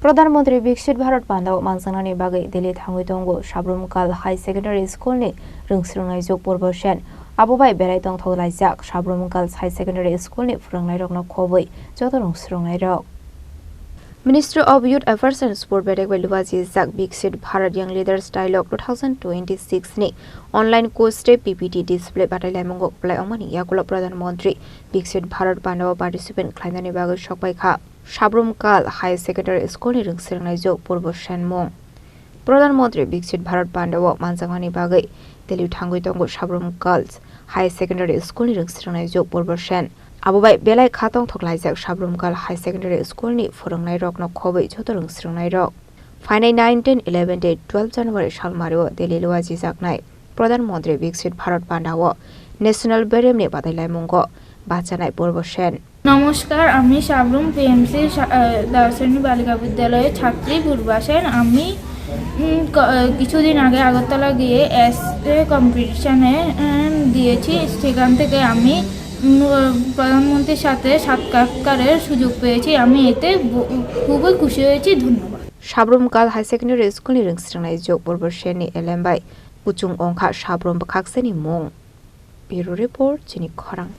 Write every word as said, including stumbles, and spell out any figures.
Pradhan Mantri Viksit Bharat Pandao manjaknani bagwi Delhi thangwi tongo Sabrum Girls High Secondary School ni rwngsrwngnaijwk Purbo Sen. Abo bai belai tongthok laijak Sabrum Girls High Secondary School ni phwrwngnairokno khobwi joto rwngsrwngnairok. Ministry of Youth Affairs and Sport bedek bai lubajijak Viksit Bharat Young Leaders Dialogue two thousand twenty-six ni online course tei P P T display batai laimungo kwplai wngmani yagulo Pradhan Mantri Viksit Bharat Pandao participant khlainani bagwi sokpai kha. Sabrum Girls High Secondary School ni rwngsrwngnaijwk Purbo Sen mung. Pradhan Mantri Viksit Bharat Pandao manjaknani bagwi Delhi thangwi tongo Sabrum Girls High Secondary School ni rwngsrwngnaijwk Purbo Sen. Abo bai belai kha tongthok laijak Sabrum Girls High Secondary School ni phwrwngnairokno khobwi joto rwngsrwngnairok. Phainai nine, ten, eleven tei twelve January salmario Delhi luajijaknai Pradhan Mantri Viksit Bharat Pandao National Berem ni batai laimungo bachanai Purbo Sen. নমস্কার, আমি সাবরুম পিএমসি সা-, আহ, দার্শনিক বালিকা বিদ্যালয়ের ছাত্রী পূর্বা সেন। আমি, উম, ক-, আহ, কিছুদিন আগে আগরতলা গিয়ে এসএ কম্পিটিশনে, উম, দিয়েছি। সেখান থেকে আমি, উম, আহ, প্রধানমন্ত্রীর সাথে সাক্ষাৎকারের সুযোগ পেয়েছি। আমি এতে ব-, খুবই খুশি হয়েছি। ধন্যবাদ। Sabrum Girls High Secondary School ni rwngsrwngnaijwk Purbo Sen ni elem bai kuchung wngkha Sabrum bwkhaksani mung. Bureau Report, chini khorang.